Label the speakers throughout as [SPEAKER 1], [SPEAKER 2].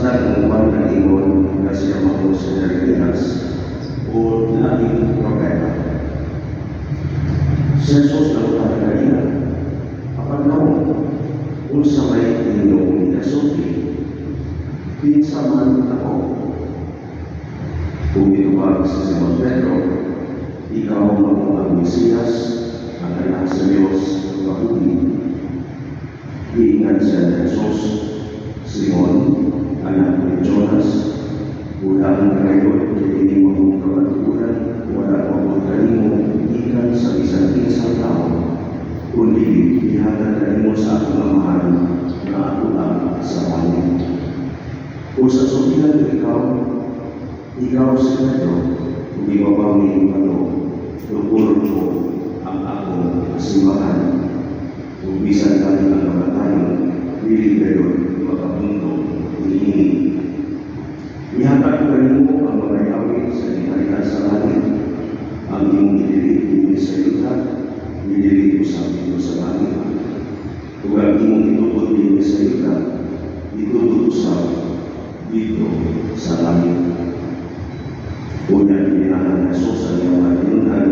[SPEAKER 1] Samtang ang uban nag-ingon nga siya mao si Jeremias o laing propeta. Si Jesus nangutana kanila, "Apan kamo, unsa may inyong ikasulti? Kinsa man ako?" Ug mitubag si Simon Pedro, "Ikaw mao ang Mesiyas, ang anak sa Diyos nga buhi." Giingan siya ni Jesus, "Simon, anak ni Jonas, bulangon ka gayod kay ini maong kamatuoran wala moabot kanimo gikan sa bisan kinsang tawo, kundi gihatag kanimo sa akong Amahan nga atua sa langit. Ug sa sultihan ko ikaw, ikaw si Pedro, ug ibabaw niining bato, tukuro ko ang akong simbahan. Ug bisan gani ang kamatayon, dili gayod makabuntog niini. Ihatag ko kanimo ang mga yawi sa gingharian sa langit. Ang imong idili dinhi sa yuta, idili usab didto sa langit. Ug ang imong itugot dinhi sa yuta, itugot usab didto sa langit." Unya giminahan ni Jesus ang iyang mga tinun-an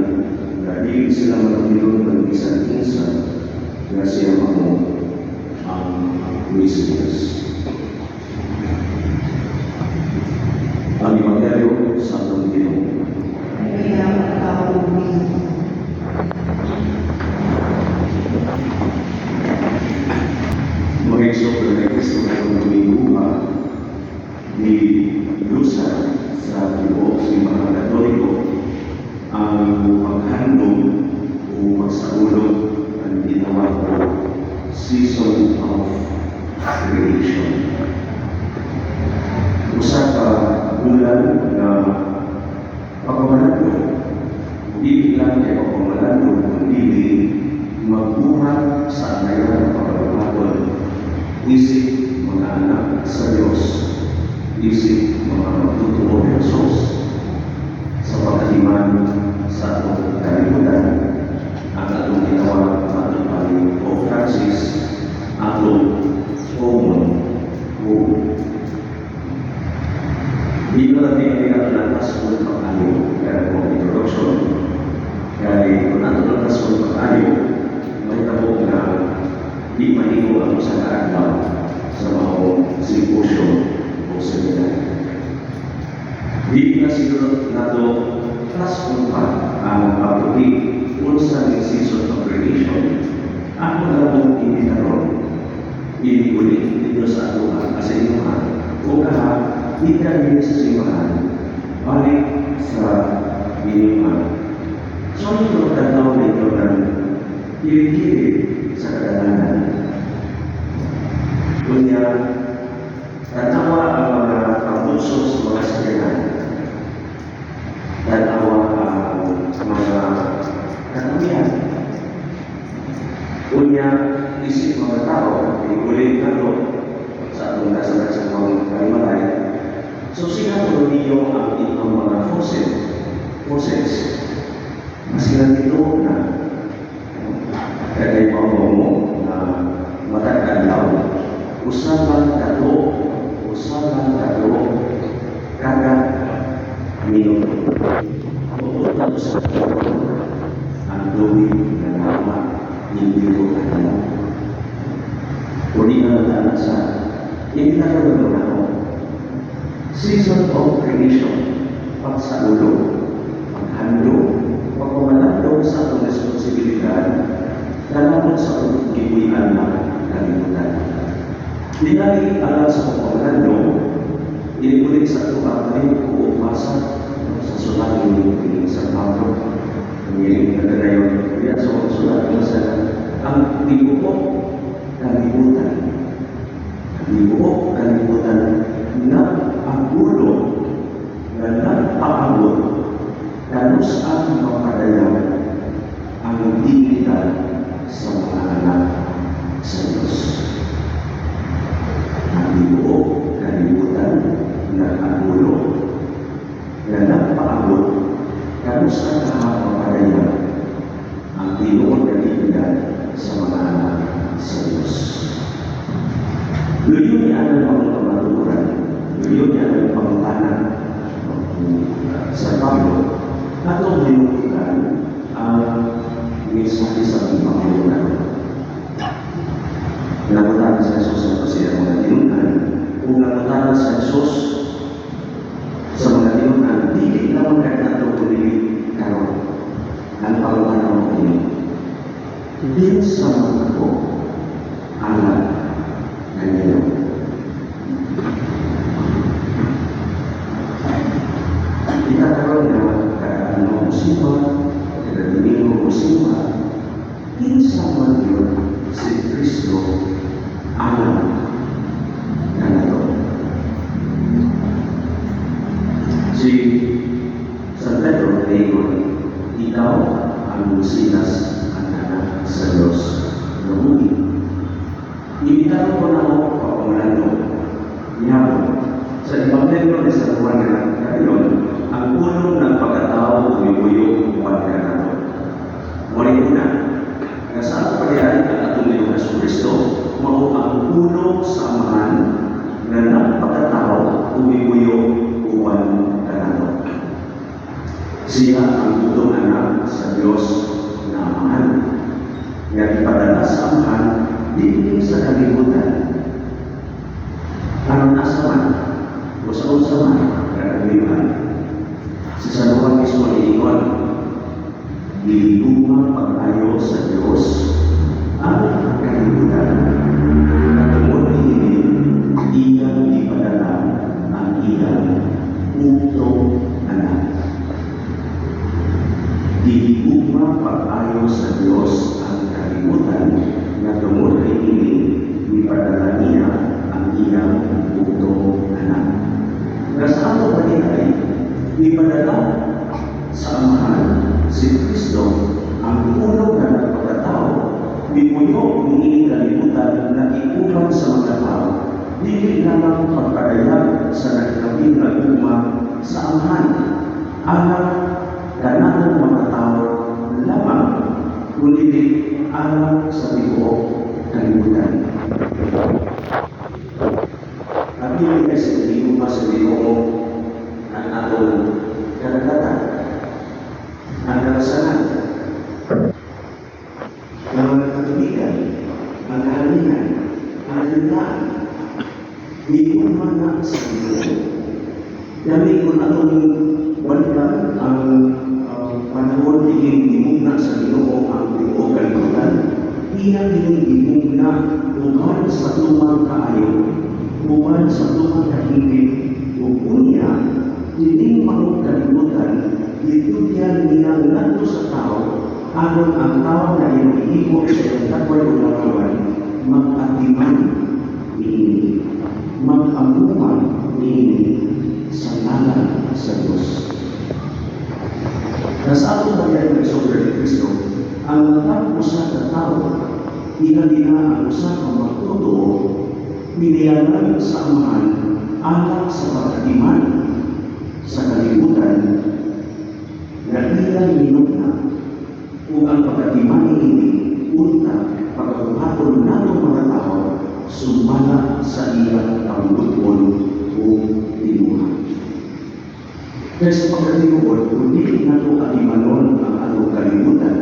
[SPEAKER 1] nga dili sila magpilon ng bisan kinsa nga siya mao ang Mesiyas. Ang Ebanghelyo sa atong Ginoo.
[SPEAKER 2] Kaya tao.
[SPEAKER 1] Mga igsoon ni Kristo, ngayong Domingo ni Lusa sa tibuok Simbahan Katoliko ang paghandom o pagsaulog ang gitawag o Season of Creation. Usa ka bulan nga pagpamalandong, dili lang kay pagpamalandong, kundi magbuhat sa angayan ng pagkabuhaton isip mga anak sa Diyos, isip mga magtutuo ni Jesus sa pagkatiman sa atong kalibutan, ang atong gitawag atong pali o Francis, atong common hope. Dito natin ang nataskon pag-ayo kaya kung introduction kay kung ato nataskon pag-ayo, mahitabo nga di mahimo ang usa ka adlaw sa maong symposium o seminar. Di na siguro nato taskon pa ang pagtuki unsa ning Season of Creation. Ako na lang initaron iniulit dito sa atoa sa inyoha o kaha ika din sa simbahan, balik sa inyong. So ito tanaw nito ng kilig sa kadalanan. Kunya, tanawa ang mga pangutso sa mga sakyanan. Tanawa ang mga katawian. Unya, isip mga tao, iulit na to sa atong nasa mga kalimalay. So sila po ninyo ang inyong mga faucets. Masila nito na kaya mo mo na matag adlaw, usa lang kato kada minuto. Mupunta sa ang tubig na nawa, hindi ko kadalaw. Uli na lang sa hindi na gagawin ako. Season of Creation, pagsaulog, paghandom, pagpamalandong sa atong responsibilidad, lalabot sa atong gibuy-an na kalibutan. Dinali alang sa pagpamalandong, iniulit sa atong ang ko basa sa sulat ni San Pablo. Ang nagadayon, kaya sa sulat niya sa ang tibuok kalibutan. Ang tibuok kalibutan na agulo na nagpaabot kanus-an mapadayag ang dignidad sa mga anak sa Diyos. Ang tibuok kalibutan nag-agulo na nagpaabot kanus-an mapadayag ang tinuod na dignidad sa mga anak sa Diyos. Luyo ni anang mga kamatuoran. Yun niya ang pangutana sa Pablo. Atong hinungdan ang mensahe sa Panginoon. Nangutana sa Jesus sa iyang mga tinunan. Kung nangutana sa Jesus sa mga tinunan, dili naman kanato kundi karon. Ang pangutana mo kini. Kinsa man ako alang kaninyo? Kita karon nga kada ano musimba, kada Domingo musimba, kinsa man yun si Kristo alang kanato? Si San Pedro niingon, "Ikaw ang Mesiyas, ang anak sa Diyos na buhi." Ibitaw ko na mo papangulan Niyabo, sa Ebanghelyo ni San Juan nga kayon, ang pulong ng pagkatao tumibuyo uban kanato. Muna una, nga sa ato pagayari ang atong Ginoong Hesus Kristo, mao ang pulong sa Amahan nga nagpakatao tumibuyo uban kanato. Siya ang bugtong anak sa Dios na Amahan nga ipadala sa Amahan dinhi sa kalibutan. Aron asa man o sa unsa man nga kalibutan. Si San Juan mismo niingon, "Gihigugma pag-ayo sa Dios ang kalibutan. Katungod niini, iyang gipadala ang iyang bugtong anak." Gihigugma pag-ayo sa Dios ang kalibutan nga tungod kay ini gipadala niya ang iyang bugtong anak. Nga sa ato ay gipadala sa Amahan si Kristo, ang pulong nga nagpakatao, mipuyo niining kalibutan, nakiuban sa mga tao, dili lamang pagpadayag sa nagkabing nga gugma sa Amahan alang kanatong mga tao lamang, kundi alang sa tibuok kalibutan. At dili ay sa gihigugma sa Ginoo ang atong kadagatan, ang kalasangan, ang mga katubigan, ang kahanginan, ang kalintaan. Gihigugma na sa Ginoo. Dami kung atong balikan ang panahon ining gimugna sa Ginoo ang tibuok kalibutan, iya kining gimugna uban sa tumang kaayo, uban sa tumang kahingpit, ug unya kining maong kalibutan gitugyan niya ngadto sa tao aron ang tao na iyang gihimo sa iyang takway ug lakawan mag-atiman niini, mag-amuman niini sa ngalan sa Diyos. Na sa atong pagyain ng ni Kristo, ang matag usa ka tawo, ilabi na ang usa ka magtotoo, pinayagan sa Amahan alang sa pag-atiman sa kalibutan nga iyang minugna ug ang pag-atiman niini unta pagabuhaton nato mga tao sumala sa iyang kabubut-on o tinuha. Kaya sa pagkatinuod, kung dili nato atimanon ang atong kalibutan,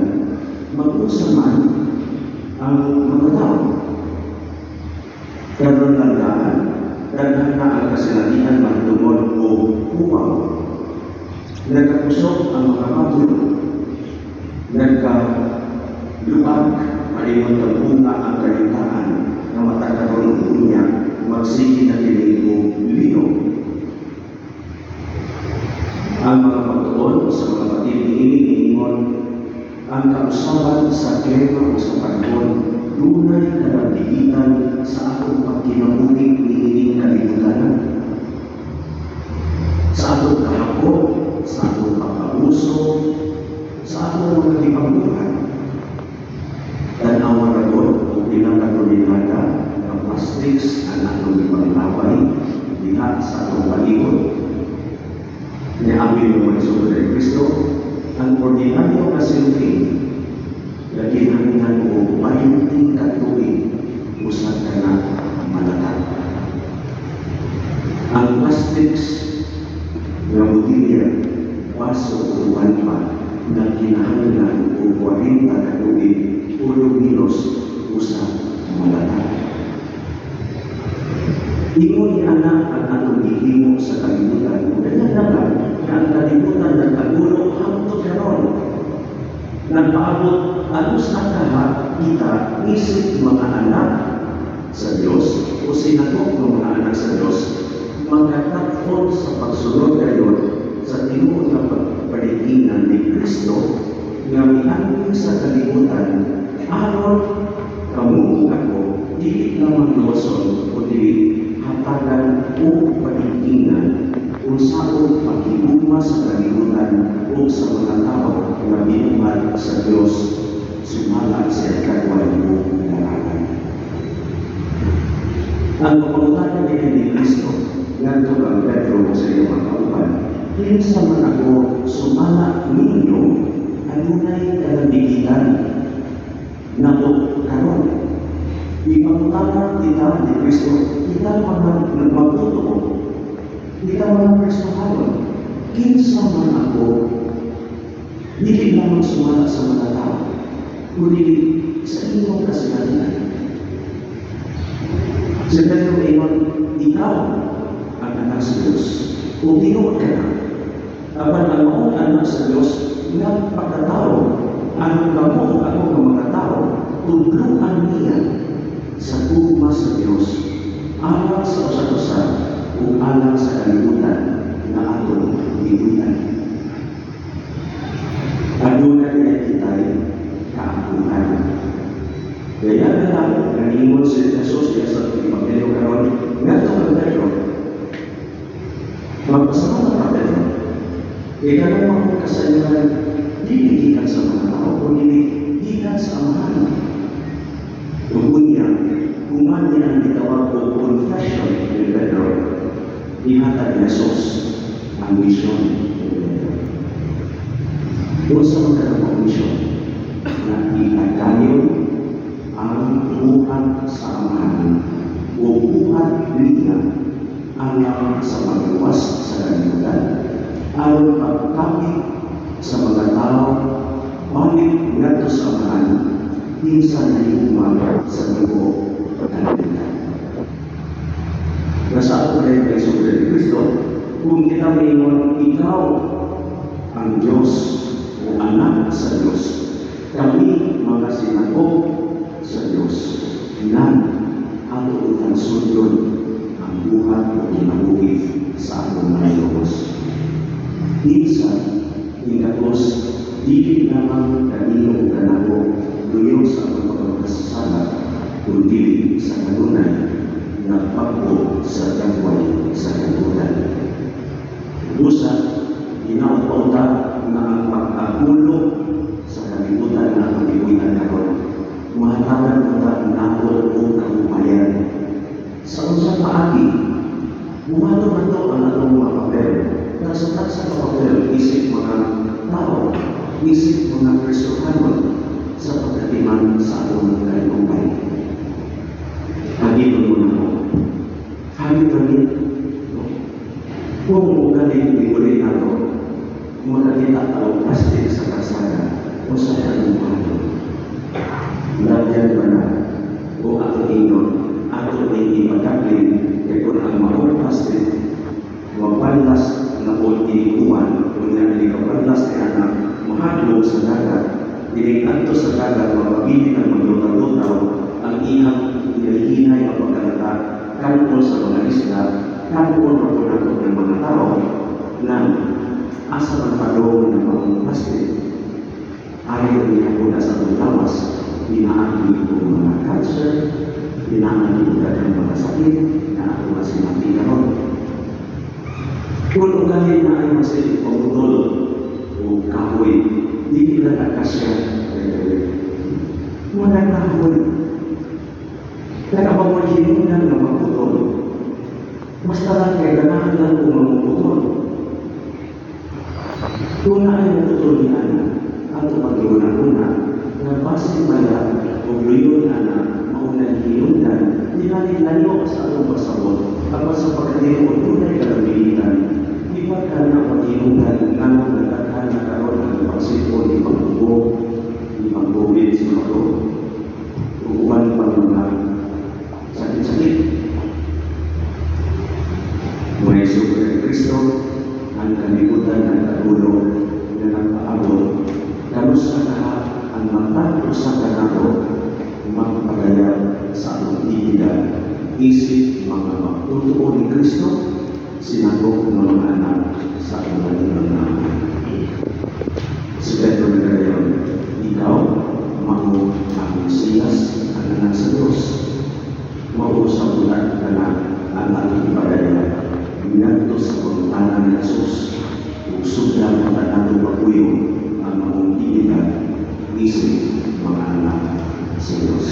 [SPEAKER 1] mag-usa man ang mga tao? Karon lang daan, daghan na ang kasinatian mahitungod o huwaw. Nagkakusog ang mga bagyo, nagkaluag, maingon kang bunga ang kayutaan nga matag karon ug unya magsige na kini og linog. Ang mga pagtuon sa mga batid niini niingon ang kausaban sa klima o sa panahon dunay kalambigitan sa atong pagkinabuhi niining kalibutan, sa atong kahapon, sa atong pag-abuso, sa atong mga gipangbuhat. Tan-awa ra gud kung pila ka tonelada ng plastics ang atong ipanglaway diha sa atong palibot. Niambi mo mga ni Kristo, ang ordinaryo nga cellphone naginhanglan og 20 ka tuig usa ka na malata. Ang Plastics nga botilya, baso o uban pa na kinahanglan og 40 ka tuig por lo menos usa malata. Ingon ni ana ang atong gihimo sa kalibutan. Kaya na lang nga ang kalibutan nagkagulo hangtod karon. Nagpaabot alos ang kaha kita isip mga anak sa Dios o sinakop ng mga anak sa Dios, magkatakon sa pagsunod kayon sa tinuod nga pagpalikinan ni Kristo nga mianhi sa kalibutan aron kamo ug ako dili lamang luwason o dili hatagan og palikinan unsaon paghigugma sa kalibutan ug sa mga tao nga binuhat sa Dios sumala sa ikagway ug larawan. Ang pangutana ni Kristo ngadto kang Pedro sa iyang mga kauban, "Kinsa man ako sumala ninyo, adunay kalambigitan nato karon?" Ipangutana kita ni Kristo, kita mga nagmagtotoo, kita mga Kristohanon, kinsa man ako, dili lamang sumala sa mga tao, kundi sa inyong kasalanan. Si Pedro ingon, "Ikaw ang anak sa Diyos." O tinuod ka na. Apan ang maong anak sa Diyos nagpakatao, ang kamo ug ako nga mga tao, tudluan niya sa gugma sa Diyos, alang sa usag-usa ug alang sa kalibutan nga atong gibutan. Aduna kaya kita'y kaakuhan. Kaya na lang, nangingon si Jesus diya sa Ebanghelyo karon ngadto kang Pedro, "Magpasalamat ka, Pedro. Kay kanang mga kasayuran, dili gikan sa mga tao, kundi gikan sa Amahan." Ug unya, human niya ang gitawag og confession ni Pedro, ihatag ni Jesus ang misyon ni Pedro. Unsa man kanang misyon? Na ipadayon ang buhat sa Amahan o buhat niya alang sa pagluwas sa kalibutan, aron pagkapit sa mga tao balik ngadto sa Amahan, kinsa nahigugma sa tibuok kalibutan. Nasa ako kay Hesus Kristo, kung kita maingon, "Ikaw ang Diyos o anak sa Diyos," kami mga sinakop sa Diyos, nan ato utang sundon ang buhat o kinabuhi sa atong mga Diyos. Kinsa ingatos dili lamang kanino o kanako luyo sa atong pagkakasala, kundi sa kanunay nagpagpo sa dagway sa kalibutan. Busa, hinaot pa unta nga ang pag-agulo sa kalibutan na atong gibuhian karon, mahatagan unta nato og kahumayan. Sa unsa paagi? Buhaton nato ang atong mga papel. Tagsa-tagsa ka papel isip mga tao, isip mga Kristohanon sa pagkatiman sa atong kalupay. Hagito mo na ko. Hagito ni. Kung ugali uli nato, makakita ka og plastic sa kalsada, o sa kalumpanon. Lagyan ba na o ato ingon, ato ning ipadaplin, kay kung ang maong plastic, mabalas na po inikuan, kung nga inikabalas ni anak, mahadlok sa dagat, dili adto sa dagat, mapabilin ang maglutaw-lutaw, ang iyang hinahinay ang pagkalata, kanpol sa mga isla, kanpol pa po nato ng mga tao, na asa man padong ng maong plastic, ayaw niya po na sa atong lawas, pinaagi og mga cancer, pinaagi og daghang mga sakit na ato nga sinati karon. Kung ugali na ay masilip pamutol o kahoy, dili lang akasya, mga kahoy. Kaya ba mo hinungdan nga magputol? Basta lang kay ganahan lang kung mamuputol. Kung na ay muputol ni Ana, ato pag-una-una, nga basin bala o luyo ni Ana, maunang hinungdan, di layo sa atong pasabot, apan sa pagkatinuod dunay kalambigitan. Di ba kana paghinungdan nga nagdaghan na karon ang pagsipo ni pag-ubo, ni pag-COVID sa mga to, ug uban pang mga sakit-sakit? Mga Hesus Kristo, ang kalibutan nagkagulo nga nagpaabot kanusa kaha ang matag usa kanato magpagayab sa atong identidad isip mga magtotoo ni Kristo, sinakop nga mga anak sa atong langitnong Amahan. Si Pedro nagkagayon, "Ikaw, mao ang Mesiyas, ang anak sa Diyos." Mao sa bulan na ang atong ipadayag ngadto sa pangutana ni Jesus ug sugdan ang atong pagpuyo ang maong identidad isip mga anak sa Diyos.